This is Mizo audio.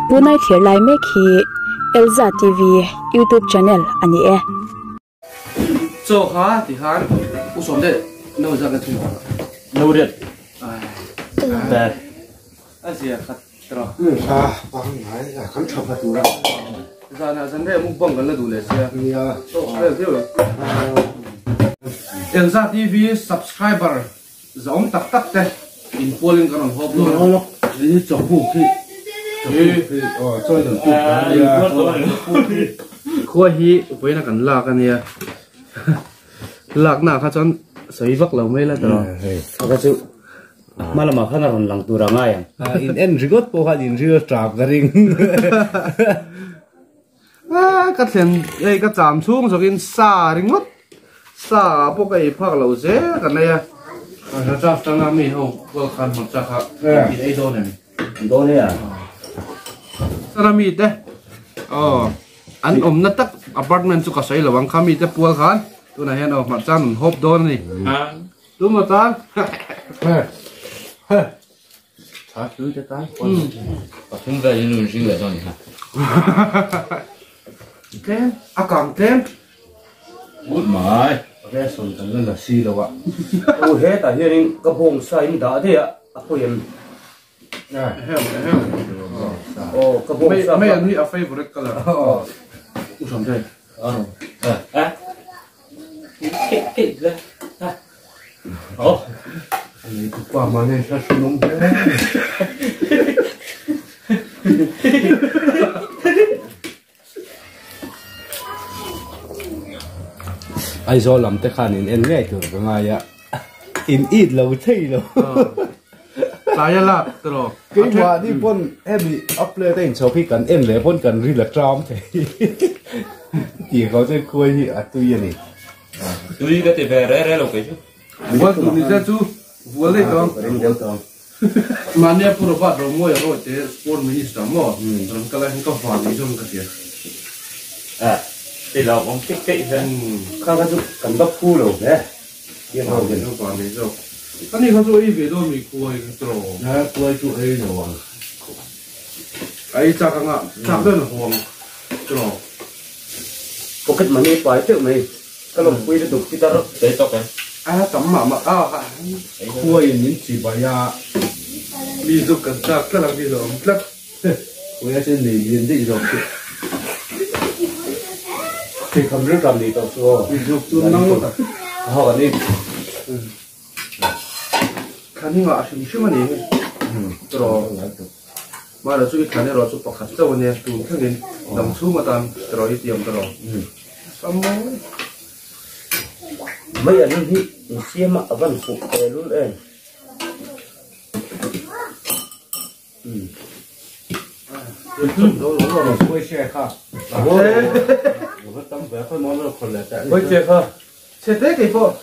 Tunai thlir lai mek hi Elza TV YouTube channel a ni e. Chaw kha ti khan u sawm deuh no zat na thung no riat ber a zia khat tro tha pang ngai a kan tha pha tura zana zan re mukbang kan la du le sia nia to re thiu Elza TV subscriber zawng tak tak te in polling kan on hop lo ni chaw bu khi chaw chaw dan tu nia khua hi upaina kan lak ania lak na kha chuan sawi vak lo mai la tawh aka chu malama khana ron lang tura ngai ang in en rigot po kha in rio trap ka ring a ka thlen ei ka cham chung zawkin sa ringot sa pawh ka ei phak lo zel kan nei a a chaf tanga mi ho kual khan hmar chak kha in ei dawn em dawn e a sana mi te aw an awmna tak apartment chu ka sawi lo ang kha mi te pual khan tunah hian aw hmar chan an hawp dawn a ni tuma tan tha tui te tan pathum vel in un ring leh dawn ni kha tlem a kang tlem good mai ration kan la la si lo a o he ta hianin ka bawng sa in dah daih a a pawi em hem hem o ka bawng sa mai an hi a favorite color u sam te a ke ke le o nei tu pa ma nei sa sunong hle Aizawl lam te khan in en ngei tur ka ngai a in eat lo thei lo tlai a lak tawh keimah ni pawn hemi a plate a inchho khi kan en leh pawn kan ril a tram thei tih kho chuan khuai hi a tui a ni tui ka ti ve re re lo kei chu vual tur ni se chu vual daih tawh ang mahnia pu Robert Romawia rawih te sport minister maw rawn kal a hian ka van ni zawng ka tia a ti lo awm keih keih hle kha kha chu kan va phu lo hle ka van ni zawk ani kha chu ei ve dawn mi khuai ka tawh a khuai chu ei lo ang ai chak anga chak dawn a huang tawh pocket money pai teuh mai ka lawmpui lutuk pitar te tawk em a tam mah mah a khuai in min chi bai a mi zuk kan chak tlat ang mi zawh awm tlat khuai a chen nei lian daih zawk chu thei kham ril ram ni tawh chu aw mi zuk chu nang ha kan ni thlan hi ngah hrim hrim a ni hi tawh mah chu i thlan erawh chu pakhat chauh a nia tun thlengin dam chhung atan tawh i tiam tawh sammawi mai an hi in siam a avan fuh te lul em khuai che kha tam ve khawi maw khawlh leh khuai che kha che te kei pawh.